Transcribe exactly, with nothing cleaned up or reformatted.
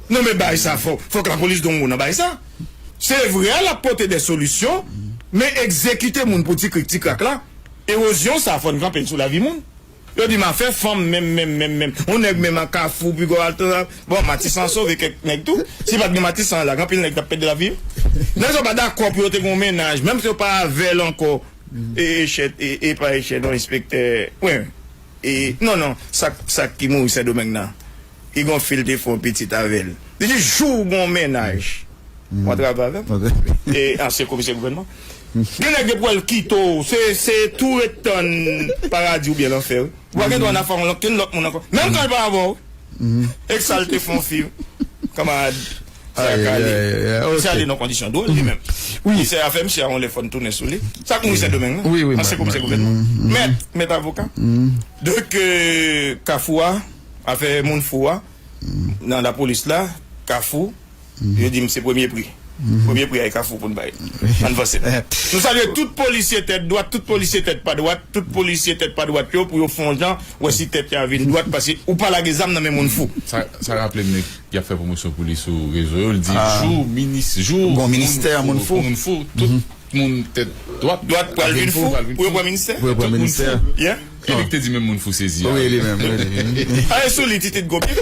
Non, men bagay sa, fòk, fòk lapolis gen yon mo nan bagay sa. Se vre, l ap pote de solisyon, men egzekite moun pou ti krik, ti krak la, ewozyon sa, fò n kanpe l sou lavi moun. Yo di m afè fanm, menm, menm, menm, menm. Yon nèg menm an Kafou, Pigo Alto, bon, Matisan sove kèk nèg tou. Si pa t gen Matisan la, gen anpil nèg t ap pèdi lavi yo. Nèg sa pa dakò pou yo te gen yon mennaj, menm si yo pa avè l ankò. E, e, chèt, e, e pa e chèt, non, enspektè. Wi. E, non, non, sa, sa ki mouri Sendomeng nan. Li gon fil te fè yon pitit avè l. Li di, jou w gon mennaj, w antrave avè m. E ansyen komisè gouvènman. Gen nèg depi w wè l kite w, se, se tou ret tann paradi oubyen lanfè, wi. Ou pa gen dwa nan fè yon lòt, kenn lòt moun ankò. Menm kan l pa avè w. Èk sa l te fè yon fi, kanmarad. Sa ka ale. Misye ale nan kondisyon dwòl li menm. Misye afè misye a yon lè fò n tounen sou li. Sa k mouri Sendomeng, non? Ansyen komisè gouvènman. Mèt, mèt avoka. Donk, euh, Kafou a, afè moun fou a, nan lapolis la, Kafou, yo di m se premye pri. Premye pri a e Kafou pou n bay. Ann vanse. Nou salye tout polisye tèt dwat, tout polisye tèt pa dwat, tout polisye tèt pa dwat yo pou yo fè yon jan, wè si tèt yo a vin dwat, paske ou pa lage zam nan men moun fou. Sa, sa raple m nèg y ap fè pwomosyon pou li sou rezo yo, l di jou minis, jou gon ministè moun fou, moun fou, tout moun tèt dwat, dwat pral vin fou, pou yo pran ministè. Pou yo pran ministè. Yeah. E li k te di menm moun fou sezi a. Wi, li menm, wi, li menm. Ale sou li, Titid Gopye.